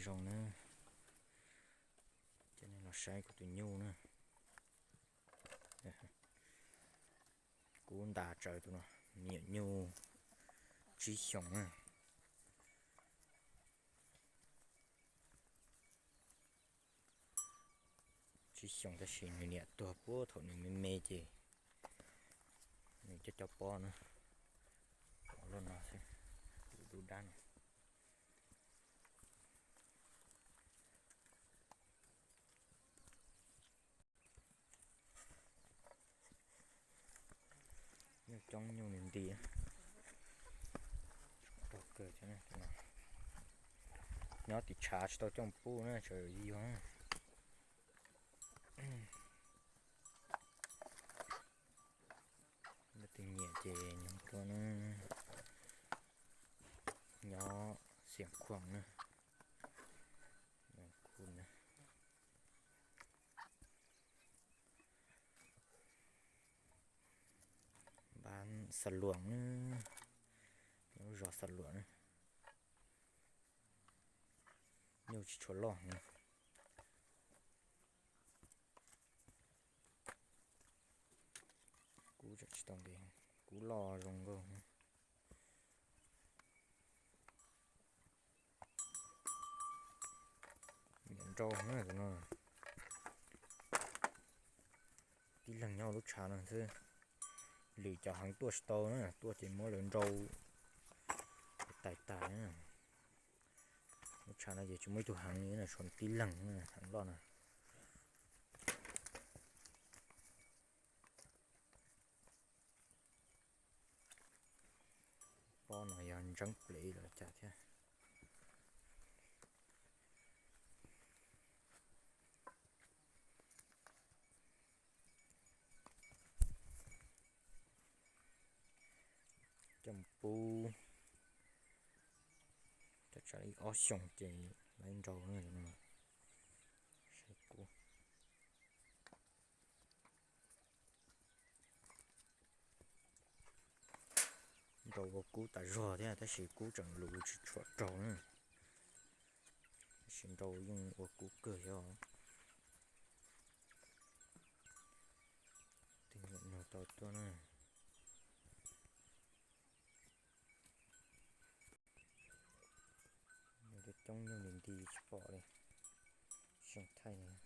Zoo na, coj nej los saib kuv tus nyuj na. Kuv ntas tsawv tus no, me nyuam nyuj tsib xyoos na. Tsib xyoos tab sis nws niam tuag puag thaum nws me me ces nws coj cov pob na, pov luaj no xwb, dub dub dab no. Nyuj coob nyuj nti nti, nyob tim tshav tsis tau coj pub na, tseem yuag. Leej twg nyiam ces nyob tuaj na, nyob Xiav Khuam na, Xas Luam na, nyob lub zos Xas Luam na. Nyuj tsis tshua loj heev. Kub tseem tsis tau ntev, kub loj zoo nkauj. Nyiam nrau na tus no. Tib leeg nyob lub tshav no xwb, lwm cov heev tuaj tsis tau na, tuaj ces muab lawv nrau tais tas na. Lub tshav no ces tsis muaj ib tug heev li na, tshuav tib leeg na, heev loj na. Pob no yog ntseeb plev los cas thiab. Coj mus pub, cov tshav ib ob xyoos ces lawv nrau na. Saib kub. Nrau ua kub tas zog thiab tab sis kub tseem luv tsis tshua raug na. Tab sis nrau yeej ua kub kawg thiab. Tej nyuam nyuag tau tuaj na. Coob nyuj nti nti tsis pom li. Xyoo thaij li.